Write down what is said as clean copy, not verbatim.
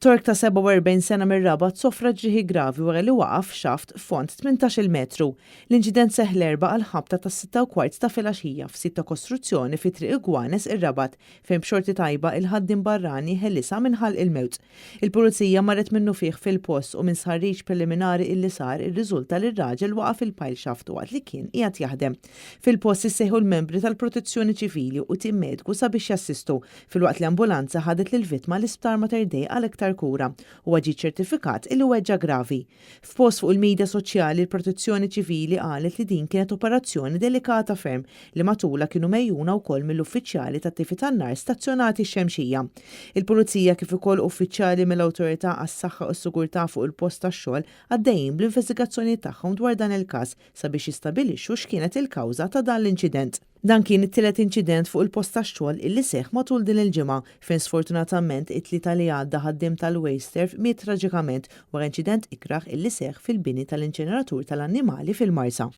Tork ta' 47 sena mir-Rabat sofra ġrieħi gravi wara li waqa' f'xaft fond 18-il metru. L-inċident seħħ l-Erbgħa għall-ħabta tas-6:15 ta' filgħaxija f'sit ta' kostruzzjoni fi Triq Iguanes ir-Rabat fejn b'xorti tajba il-ħaddiem barrani ħelisha minn ħalq il-mewt. Il-Pulizija marret minnufih fil-post u minn stħarriġ preliminari illi sar irriżulta li r-raġel waqa' fil-pile shaft waqt li kien qiegħed jaħdem. Fil-post issejħu l-membri tal-Protezzjoni Ċivili u tim mediku sabiex jassistu, filwaqt li ambulanza ħadet lill-vittma l-Isptar Mater Dei għal iktar kura. Huwa ġie ċċertifikat illi weġġa' gravi. F'post fuq il-media soċjali l-Protezzjoni Ċivili qalet li din kienet operazzjoni delikata ferm li matulha kienu megħjuna wkoll mill-uffiċjali tat-tifi tan-nar stazzjonati x-Xemxija. Il-Pulizija kif ukoll uffiċjali mill-Awtorità għas-Saħħa u s-Sigurtà fuq il-Post tax-Xogħol għaddejjin bl-investigazzjonijiet tagħhom dwar dan il-każ sabiex jistabilixxu x'kienet il-kawża ta' dan l-inċident. Dan kien it-tielet inċident fuq il-post tax-xogħol illi seħħ matul din il-ġimgħa, fejn sfortunatament it-Tlieta li għadda ħaddiem tal-Wasteserv miet traġikament wara inċident ikrah illi seħħ fil-bini tal-inċineratur tal-annimali fil-Marsa.